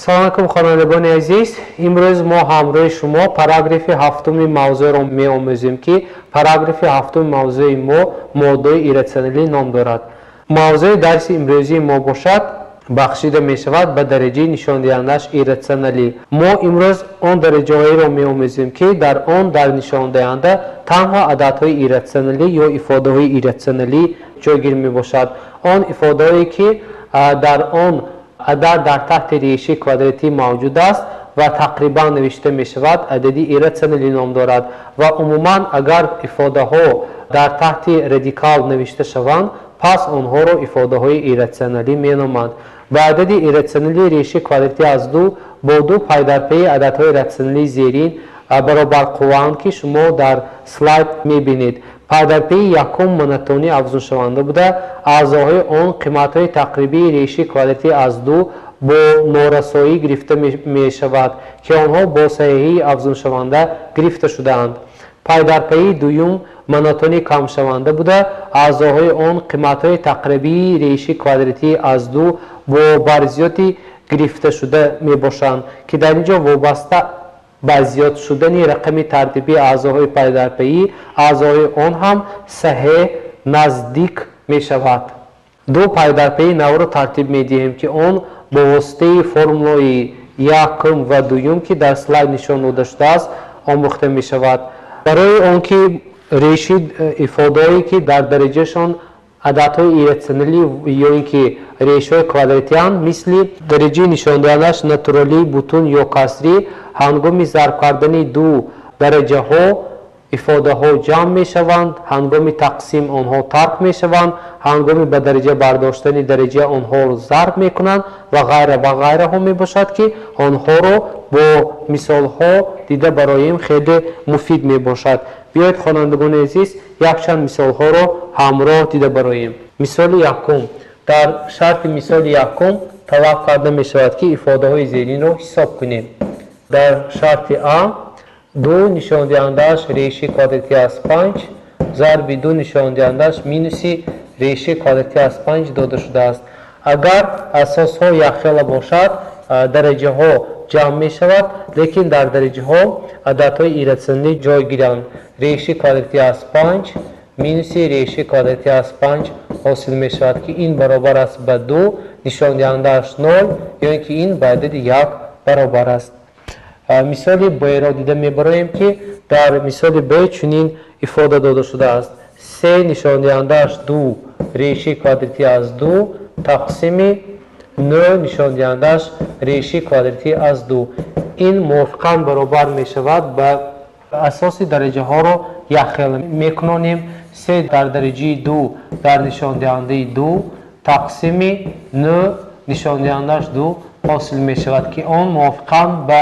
Салом алайкум, хонандагони азиз. Имрӯз мо ҳамроҳи шумо параграфи ҳафтуми мавзӯъро меомӯзем, ки параграфи ҳафтуми мавзӯи мо моддаҳои ирратсионалӣ ном дорад. Мавзӯи дарси имрӯзии мо бошад бахшида мешавад ба дараҷаи нишондиҳандааш ирратсионалӣ. Мо имрӯз он дараҷаҳоеро меомӯзем, ки дар он дар нишондиҳанда танҳо ададҳои ирратсионалӣ ё ифодаҳои ирратсионалӣ ҷойгир мебошад. Он ифодаҳое, ки дар он адад дар таҳти решаи квадратӣ мавҷуд аст ва тақрибан навишта мешавад, адади ирратсионалӣ ном дорад. Ва умуман агар ифодаҳо дар таҳти радикал навишта шаванд, пас онҳоро ифодаҳои ирратсионалӣ меноманд. Ба адади ирратсионалӣ решаи квадратӣ аз ду бо ду пайдарпайи ададҳои ратсионалии зерин баробарқувваанд, ки шумо дар слайд мебинед. Пайдарпайи якум монотонӣ афзуншаванда буда, аъзоҳои он қиматҳои тақрибии решаи квадратӣ аз ду бо норасоӣ гирифта мешавад, ки онҳо бо саҳиҳии афзуншаванда гирифта шудаанд. Пайдарпайи дуюм монотонӣ камшаванда буда, аъзоҳои он қиматҳои тақрибии решаи квадратӣ аз ду бо барзиёди гирифташуда мебошанд, ки дар ин ҷо вобаста ба зиёд шудани рақами тартибии аъзоҳои пайдарпайӣ аъзоҳои он ҳам саҳеҳ наздик мешавад. Ду пайдарпайи навро тартиб медиҳем, ки он бо воситаи формулаи якум ва дуюм, ки дар слайд нишон дода шудааст, омӯхта мешавад. Барои он ки реши ифодаҳое, ки дар дараҷашон ададҳои ирратсионалӣ ё ин ки решаҳои квадратианд, мисли дараҷаи нишондиҳандааш натуралӣ, бутун ё касрӣ, ҳангоми зарб кардани ду дараҷаҳо ифодаҳо ҷамъ мешаванд, ҳангоми тақсим онҳо тарк мешаванд, ҳангоми ба дараҷа бардоштани дараҷа онҳоро зарб мекунанд ва ғайра ва ғайраҳо мебошад, ки онҳоро бо мисолҳо дида бароем хеле муфид мебошад. Биёед, хонандагони азиз, якчанд мисолҳоро ҳамроҳ дида бароем. Мисоли якум. Дар шарти мисоли якум талаб карда мешавад, ки ифодаҳои зеринро ҳисоб кунем. Дар шарти А ду нишондиҳандааш решаи квадратӣ аз панҷ зарби ду нишондиҳандааш минуси решаи квадратӣ аз панҷ дода шудааст. Агар асосҳо якхела бошад, дараҷаҳо ҷамъ мешавад, лекин дар дараҷаҳо ададҳои ирратсионалӣ ҷой гиранд. Решаи квадратӣ аз панҷ минуси решаи квадратӣ аз панҷ ҳосил мешавад, ки ин баробар аст ба ду нишондиҳандааш нол, ё ин ки ин ба адади як баробар аст. Мисоли Б-ро дида мебароем, ки дар мисоли Б чунин ифода дода шудааст. Се нишондиҳандааш ду решаи квадратӣ аз ду тақсими нӯ нишондиҳандааш решаи квадратӣ аз ду. Ин мувофиқан баробар мешавад ба асоси дараҷаҳоро якхела мекунонем. Се дар дараҷаи ду дар нишондиҳандаи ду тақсими нӯ нишондиҳандааш ду ҳосил мешавад, ки он мувофиқан ба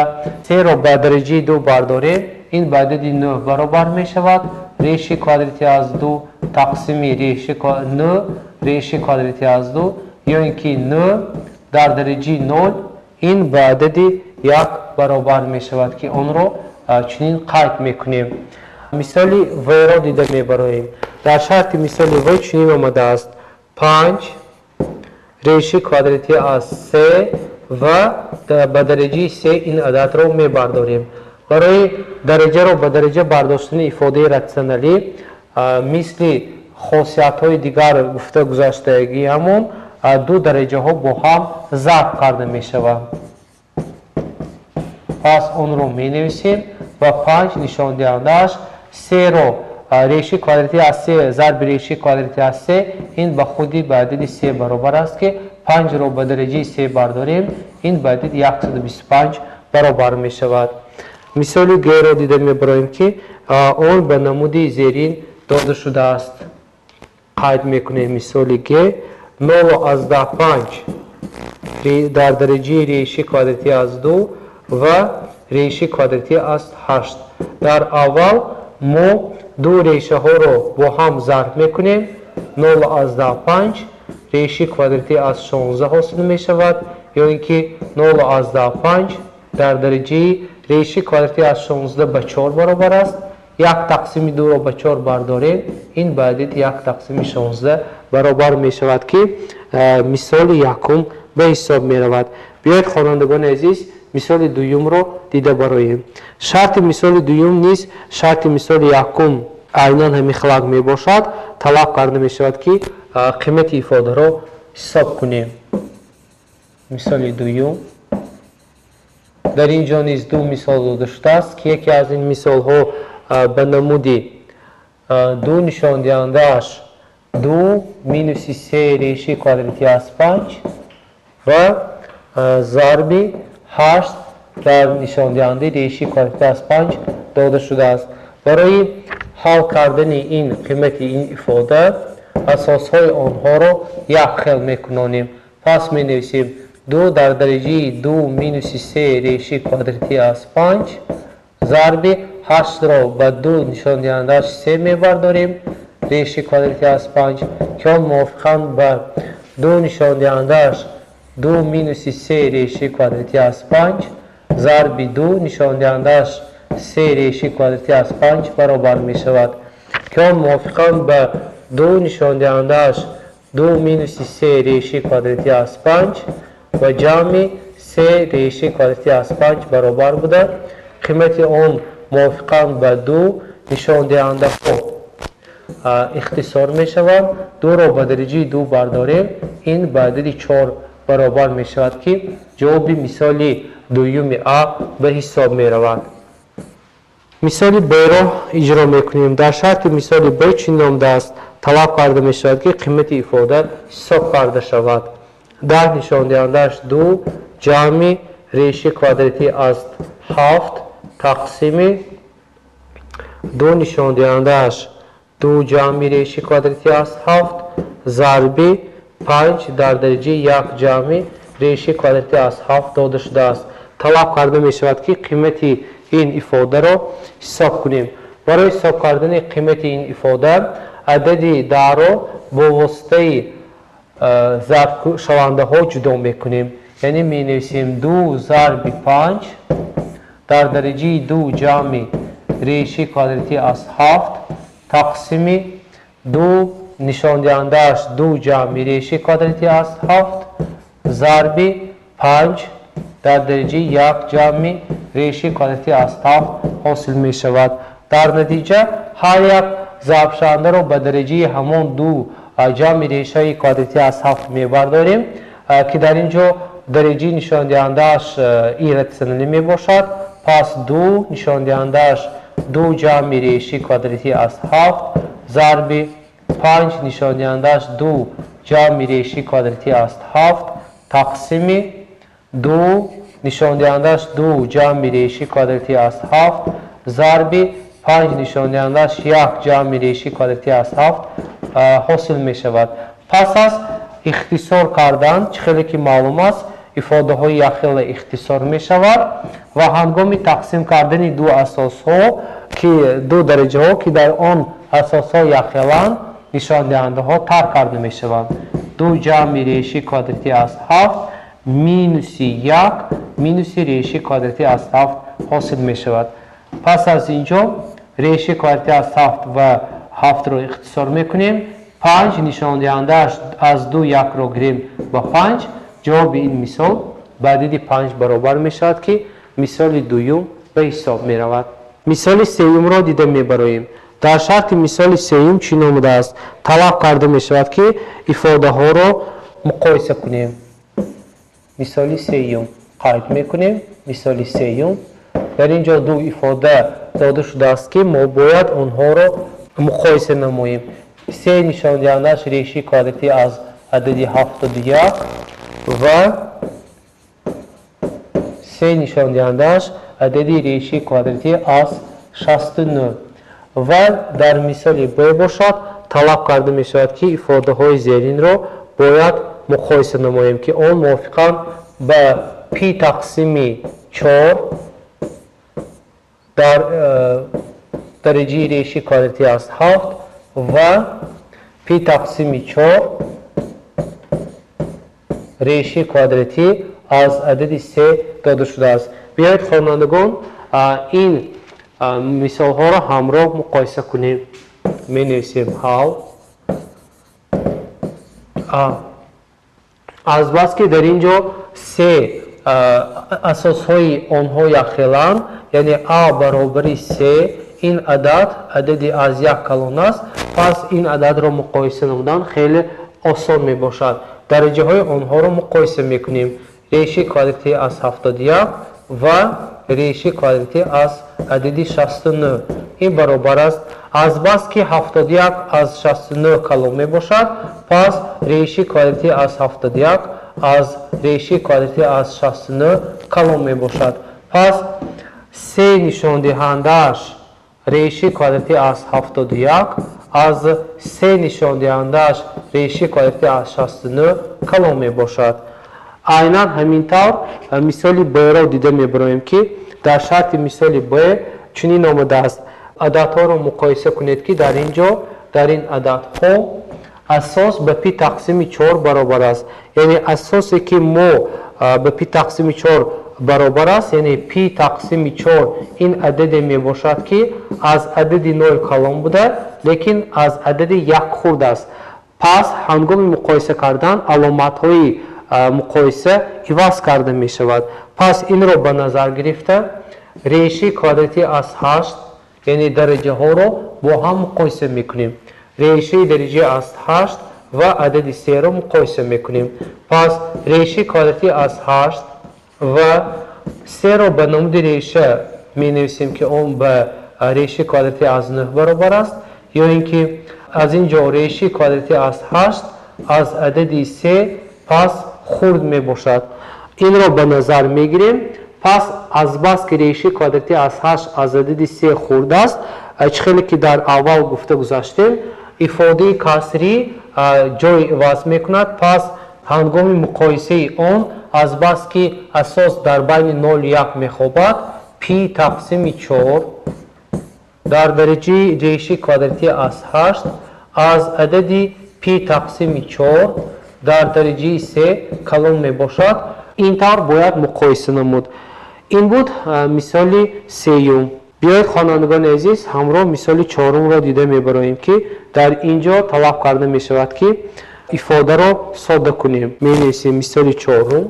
серо ба дараҷаи ду бардорем, ин ба адади нӯ баробар мешавад. Решаи квадратӣ аз ду тақсими решаи нӯ решаи квадратӣ аз ду, ё ин ки нӯ дар дараҷаи нол, ин ба адади як баробар мешавад, ки онро чунин қайд мекунем. Мисоли В-ро дида мебароем. Дар шарти мисоли В чунин омадааст: панҷ решаи квадратӣ аз се ва ба дараҷаи се ин ададро мебардорем. Барои дараҷаро ба дараҷа бардоштани ифодаи ратсионалӣ, мисли хосиятҳои дигар гуфта гузаштагӣ, ҳамон ду дараҷаҳо бо ҳам зарб карда мешаванд. Пас онро менависем ва панҷ нишондиҳандааш серо решаи квадратӣ аз се зарби решаи квадратӣ аз се, ин ба худи ба адади се баробар аст, ки панҷро ба дараҷаи се бардорем, ин ба адади 125 баробар мешавад. Мисоли Г-ро дида мебароем, ки он ба намуди зерин дода шудааст. Қайд мекунем мисоли Г: нолу аз даҳ панҷ дар дараҷаи решаи квадратӣ аз ду ва решаи квадратӣ аз ҳашт. Дар аввал мо ду решаҳоро бо ҳам зарб мекунем. Нолу аз даҳ панҷ решаи квадратӣ аз 16 ҳосил мешавад, ё ин ки нолу аз даҳ панҷ дар дараҷаи решаи квадратӣ аз 16 ба чор баробар аст. Як тақсими дуро ба чор бардорем, ин ба адади як тақсими 16 баробар мешавад, ки мисоли якум ба ҳисоб меравад. Биёед, хонандагони азиз, мисоли дуюмро дида бароем. Шарти мисоли дуюм низ шарти мисоли якум айнан ҳамин хелак мебошад. Талаб карда мешавад, ки қимати ифодаро ҳисоб кунем. Мисоли дуюм. Дар ин ҷо низ ду мисол дода шудааст, ки яке аз ин мисолҳо ба намуди ду нишондиҳандааш ду минуси се реши квадрати аз панҷ ва зарби ҳашт дар нишондиҳандаи реши квадрати аз панҷ дода шудааст. Барои ҳал кардани ин қимати ин ифода асосҳои онҳоро як хел мекунонем. Пас менависем ду дар дараҷаи ду минуси се реши квадрати аз панҷ зарби ҳаштро ба ду нишондиҳандааш се мебардорем реши квадрати аз панҷ, ки он мувофиқан ба ду нишондиҳандааш ду минуси се реши квадрати аз панҷ зарби ду нишондиҳандааш се реши квадрати аз панҷ баробар мешавад, ки он мувофиқан ба ду нишондиҳандааш ду минуси се реши квадрати аз панҷ ва ҷамъи се реши квадрати аз панҷ баробар буда, қимати он мувофиқан ба ду нишондиҳандаҳо ихтисор мешавад. Дуро ба дараҷаи ду бардорем, ин ба адади чор баробар мешавад, ки ҷавоби мисоли дуюми А ба ҳисоб меравад. Мисоли Б-ро иҷро мекунем. Дар шарти мисоли Б чунин омадааст: талаб карда мешавад, ки қимати ифода ҳисоб карда шавад. Даҳ нишондиҳандааш ду ҷамъи реши квадратӣ аз ҳафт тақсими ду нишондиҳандааш ду ҷамъи реши квадратӣ аз ҳафт зарби панҷ дар дараҷаи як ҷамъи реши квадратӣ аз ҳафт дода шудааст. Талаб карда мешавад, ки қимати ин ифодаро ҳисоб кунем. Барои ҳисоб кардани қимати ин ифода адади даҳро бо воситаи зарбшавандаҳо ҷудо мекунем. Яъне менависем ду зарби панҷ дар дараҷаи ду ҷамъи реши квадратӣ аз ҳафт тақсими ду нишондиҳандааш ду ҷамъи реши квадратӣ аз ҳафт зарби панҷ дар дараҷаи як ҷамъи реши квадратӣ аз ҳафт ҳосил мешавад. Дар натиҷа ҳар як зарбшавандаро ба дараҷаи ҳамон ду ҷамъи решаи квадратӣ аз ҳафт мебардорем, ки дар ин ҷо дараҷаи нишондиҳандааш ирратсионалӣ мебошад. Пас ду нишондиҳандааш ду ҷамъи реши квадратӣ аз ҳафт зарби панҷ нишондиҳандааш ду ҷамъи реши квадратӣ аз ҳафт тақсими ду нишондиҳандааш ду ҷамъи реши квадратӣ аз ҳафт зарби панҷ нишондиҳандааш як ҷамъи реши квадратӣ аз ҳафт ҳосил мешавад. Пас аз ихтисор кардан, чӣ хеле ки маълум аст, ифодаҳои якхела ихтисор мешавад ва ҳангоми тақсим кардани ду асосҳо, ки ду дараҷаҳо, ки дар он асосҳо якхеланд, нишондиҳандаҳо тарк карда мешаванд. Ду ҷамъи реши квадратӣ аз ҳафт минуси як минуси реши квадратӣ аз ҳафт ҳосил мешавад. Пас аз ин ҷо реши квадратӣ аз ҳафт ва ҳафтро ихтисор мекунем. Панҷ нишондиҳандааш аз ду якро гирем ба панҷ. Ҷавоби ин мисол ба адади панҷ баробар мешавад, ки мисоли дуюм ба ҳисоб меравад. Мисоли сеюмро дида мебароем. Дар шарти мисоли сеюм чӣ номудааст? Талаб карда мешавад, ки ифодаҳоро муқоиса кунем. Мисоли сеюм қайд мекунем. Мисоли сеюм. Дар ин ҷо ду ифода дода шудааст, ки мо бояд онҳоро муқоиса намоем. Се нишондиҳандааш реши квадратӣ аз адади ҳафтоду як ва се нишондиҳандааш адади реши квадратӣ аз шасту нӯҳ. Ва дар мисоли Б бошад, талаб карда мешавад, ки ифодаҳои зеринро бояд муқоиса намоем, ки он мувофиқан ба пи тақсими чор дар дараҷаи реши квадратӣ аз ҳафт ва пи тақсими чор реши квадратӣ аз адади се дода шудааст. Биёед, хонандагон, ин мисолҳоро ҳамроҳ муқоиса кунем. Менависем ҳал. Азбаски дар ин ҷо се асосҳои онҳо якхеланд, яъне а баробари се, ин адад адади аз як калон аст, пас ин ададро муқоиса намудан хеле осон мебошад. Дараҷаҳои онҳоро муқоиса мекунем. Реши квадрати аз 71 ва реши квадрати аз адади 69. Ин баробар аст. Азбаски 71 аз 69 калон мебошад, пас реши квадрати аз 71 аз реши квадрати аз 69 калон мебошад. Пас се нишондиҳандааш реши квадрати аз 71 аз се нишондиҳандааш реши квадрати аз 69 калон мебошад. Айнан ҳамин тавр мисоли Б-ро дида мебароем, ки дар шарти мисоли Б чунин омадааст. Ададҳоро муқоиса кунед, ки дар ин ҷо дар ин ададҳо асос ба пи тақсими 4 баробар аст. Яъне асосе ки мо ба пи тақсими 4 баробар аст, яъне пи тақсими 4 ин ададе мебошад, ки аз адади 0 калон буда, лекин аз адади 1 хурд аст. Пас ҳангоми муқоиса кардан аломатҳои муқоиса иваз карда мешавад. Пас инро ба назар гирифта реши квадрати аз 8, яъне дараҷаҳоро бо ҳам муқоиса мекунем. Реши дараҷа аз 8 ва адади 3-ро муқоиса мекунем. Пас реши квадрати аз 8 ва 3-ро ба намуди реша менависем, ки он ба реши квадрати аз 9 баробар аст, ё ин ки аз ин ҷо реши квадрати аз 8 аз адади 3 пас хурд мебошад. Инро ба назар мегирем. Пас азбаски реши квадрати аз 8 аз адади 3 хурд аст, чӣ хеле ки дар аввал гуфта гузаштем, ифодаи касрӣ ҷой иваз мекунад. Пас ҳангоми муқоисаи он азбаски асос дар байни 0 1 мехобад, пи тақсими 4 дар дараҷаи реши квадрати аз 8 аз адади пи тақсими 4 дар дараҷаи 3 калон мебошад. Ин тавр бояд муқоиса намуд. Ин буд мисоли сеюм. Биёед, хонандагони азиз, ҳамроҳ мисоли чорумро дида мебароем, ки дар ин ҷо талаб карда мешавад, ки ифодаро сода кунем. Менависем мисоли чорум.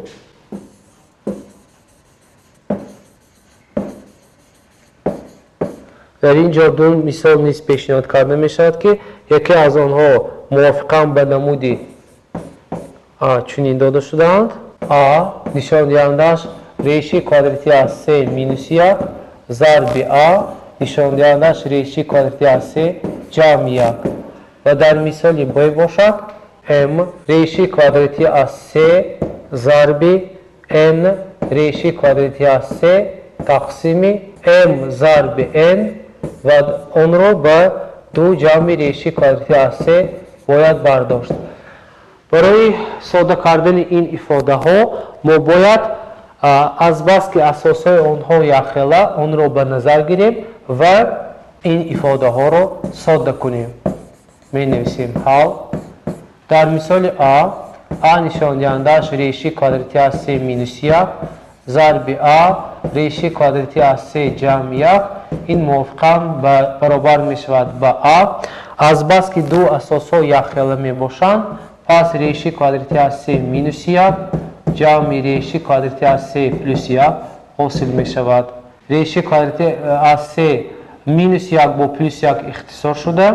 Дар ин ҷо ду мисол низ пешниҳод карда мешавад, ки яке аз онҳо мувофиқан ба намуди А чунин дода шудаанд. А нишондиҳандааш реши квадрати аз се минуси 1 зарби А нишондиҳандааш реши квадрати аз се ҷамъи 1, ва дар мисоли Б бошад М реши квадрати аз се зарби Н реши квадрати аз се тақсими М зарби Н ва онро ба ду ҷамъи реши квадрати аз се бояд бардошт. Барои сода кардани ин ифодаҳо мо бояд азбаски асосҳои онҳо якхела, онро ба назар гирем ва ин ифодаҳоро сода кунем. Менависем ҳал. Дар мисоли А, А нишондиҳандааш реши квадрати аз се минуси 1 зарби А реши квадрати аз се ҷамъи 1, ин мувофиқан баробар мешавад ба А. Азбаски ду асосҳо якхела мебошанд, пас реши квадрати аз се минуси 1 ҷамъи реши квадрати аз се плюси 1 ҳосил мешавад. Реши квадрати аз се минуси 1 бо плюси 1 ихтисор шуда,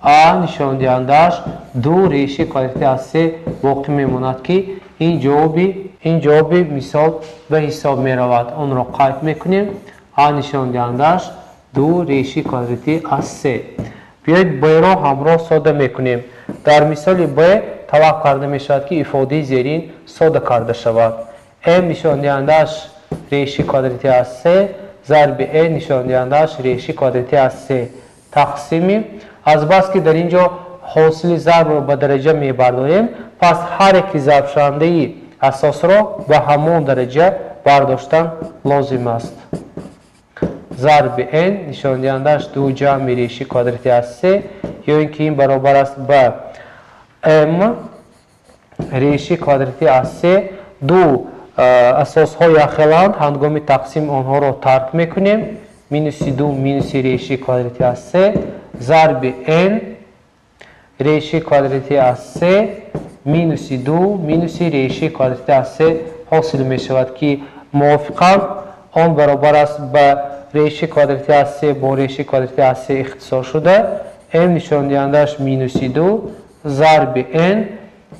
А нишондиҳандааш ду реши квадрати аз се боқӣ мемонад, ки ин ҷавоби мисол ба ҳисоб меравад. Онро қайд мекунем. А нишондиҳандааш ду реши квадрати аз се. Биёед, Б-ро ҳамроҳ сода мекунем. Дар мисоли Б талаб карда мешавад, ки ифодаи зерин сода карда шавад. М нишондиҳандааш реши квадрати аз се зарби Н нишондиҳандааш реши квадрати аз се тақсими, азбаски дар ин ҷо ҳосили зарбро ба дараҷа мебардорем, пас ҳар яки зарбшавандаи асосро ба ҳамон дараҷа бардоштан лозим аст, зарби n нишондиҳандааш ду ҷамъи реши квадрати аз се, ё ин ки ин баробар аст ба м реши квадрати аз се. Ду асосҳо якхеланд, ҳангоми тақсим онҳоро тарк мекунем, минуси ду минуси реши квадрати аз се зарби n реши квадрати аз се минуси ду минуси реши квадрати аз се ҳосил мешавад, ки мувофиқан он баробар аст ба реши квадрати аз се бо реши квадрати аз се ихтисор шуда, m нишондиҳандааш минуси 2 зарби n,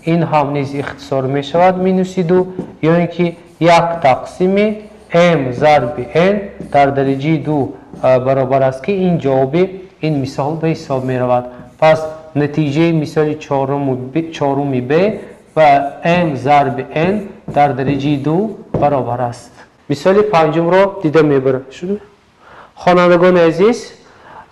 ин ҳам низ ихтисор мешавад минуси 2, ё ин ки як тақсими m зарби n дар дараҷаи 2 баробар аст, ки ин ҷавоби ин мисол ба ҳисоб меравад. Пас натиҷаи мисоли чоруми б ба m зарби n дар дараҷаи 2 баробар аст. Мисоли панҷумро дида мебарем. Хонандагони азиз,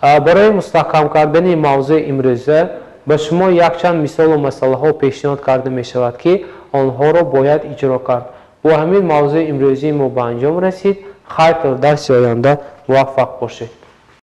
барои мустаҳкам кардани мавзӯи имрӯза ба шумо якчанд мисолу масъалаҳо пешниҳод карда мешавад, ки онҳоро бояд иҷро кард. Бо ҳамин мавзӯи имрӯзии мо ба анҷом расид. Хайр, то дарси оянда муваффақ бошед.